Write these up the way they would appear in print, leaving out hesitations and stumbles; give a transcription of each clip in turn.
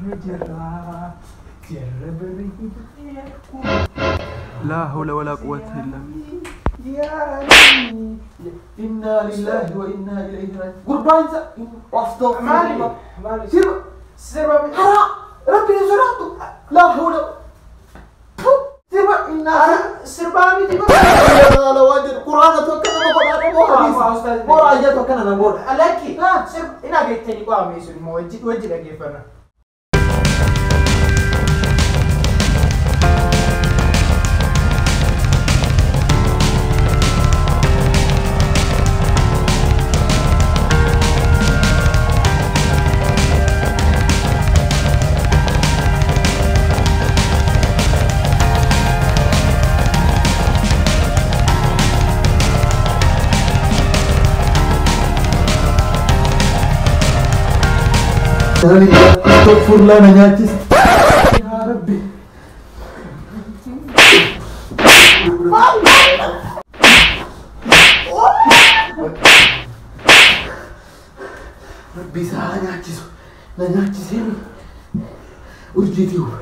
Jirra jirra bareedu. لا حول ولا قوة إلا بالله. Inna lillahi wa inna ilayhi raji'un. Gurbaan isa Maali? Maali? Sirba. Sirba. Haraa Rabbi hin sodaattu. Laa hawla. Sirba innaa Sirbaa miti. La waan jedhu Quraana tokko nama godhaa moo hadiisa? Moo raajaa tokko nama godha? Lakki. Sirba ina beektanii qaamee sun immoo wajji dhaggeeffanna. Astaghfirullah na nyaachise. Yaa Rabbi. Rabbi isaa nyaachisu. Na nyaachisee Urjii Tube.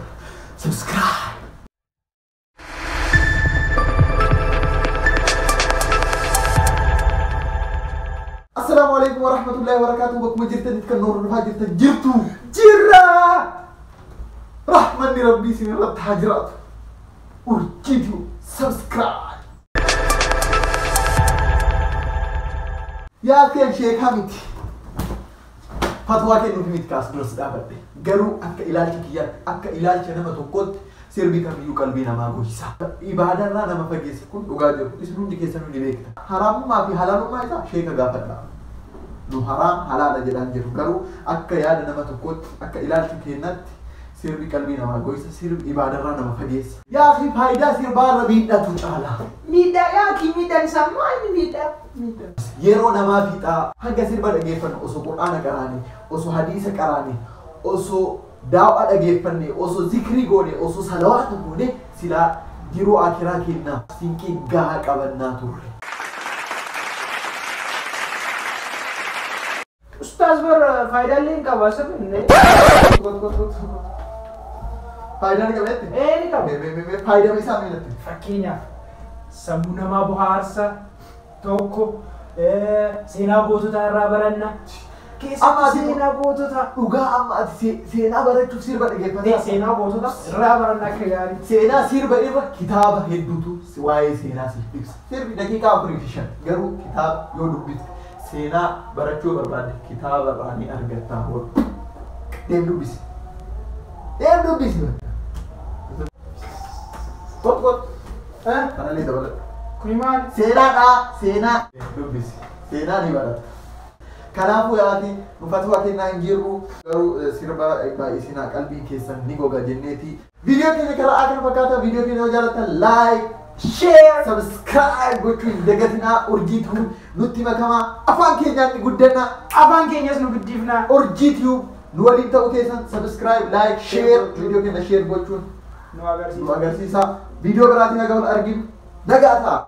Subscribe. Assalaamu alaikum warahmatullahi wabarakatuh. Bakkuma jirtanitti kan hordofaa jirtan jirtu jirra. Rahmanni Rabbii isin irratti haa jiraatu. Urjii Tube subscribe. Yaa keen sheekaa miti. Fatwaa kennuuf miti kaas duras dhaabadhe. Garuu akka ilaalcha kiyyaatti, akka ilaalcha nama tokkootti sirbi kamiyyuu qalbii namaa gochisa. Ibaadarraa nama fageessa kun dhugaa jiru. Isin hundi keessanuu ni beekta. Haraamummaa fi halaalummaa isaa sheeka gaafadha. Nu haraam halaala jedhaan jiru. Garuu akka yaada nama tokkootti, akka ilaalcha keenyatti sirbi qalbii namaa gochisa. Sirbi ibaadarraa nama fageessa. Yaa fi faayidaa sirbaarra miidhatu caala. Miidhaa yaa miidhaan isaa maali miidhaa? Yeroo namaa fiixaa hanga sirba dhageeffannu osoo qur'aana qaraane, osoo hadiisa qaraane, osoo daawaa dhageeffanne, osoo zikrii goone, osoo salawaata goone silaa jiruu akiraa kennaa sinqii gahaa qabannaa turre. Ustaaz bar faayidaalee hin qaba sirbi. Faayidaa ni qaba jette? Ee ni qaba. Mee faayidaa isaa mee natti? Fakkeenyaaf sammuu namaa bohaarsa tokko, seenaa goototaa irraa baranna. Keessattuu seenaa goototaa. Dhugaa amma ati seenaa barachuuf sirba dhaggeeffataa? Seenaa goototaa irraa baranna akka gaarii. Seenaa sirba irra kitaaba hedduutu waa'ee seenaa siif ibsa. Sirbi daqiiqaa 4 fi 5 garuu kitaaba yoo dubbifte seenaa barachuu barbaadde kitaaba irraa ni argatta. Deem dubbisi. Deem dubbisi. Kot kot. Kanallee dabaladhu. Kuni maali? Seenaadhaa seenaa dubbisi. Seenaa ni baratta. Kanaafuu yaati nu fatwaa kennaa hin jirru garuu sirba baay'isinaa qalbii keessan ni goga jenneeti. Viidiyoo keenya karaa kana fakkaata. Viidiyoo keenya yoo jaallattan like, share, subscribe gochuu hin dagatinaa. Urjii Tube nutti makamaa. Afaan keenyaan ni guddanna. Afaan keenyas nu guddifna. Urjii Tube nu waliin ta'uu keessan subscribe, like, share viidiyoo keenya share gochuun nu agarsiisa. Viidiyoo biraatiin haga wal arginu nagaa ta'a.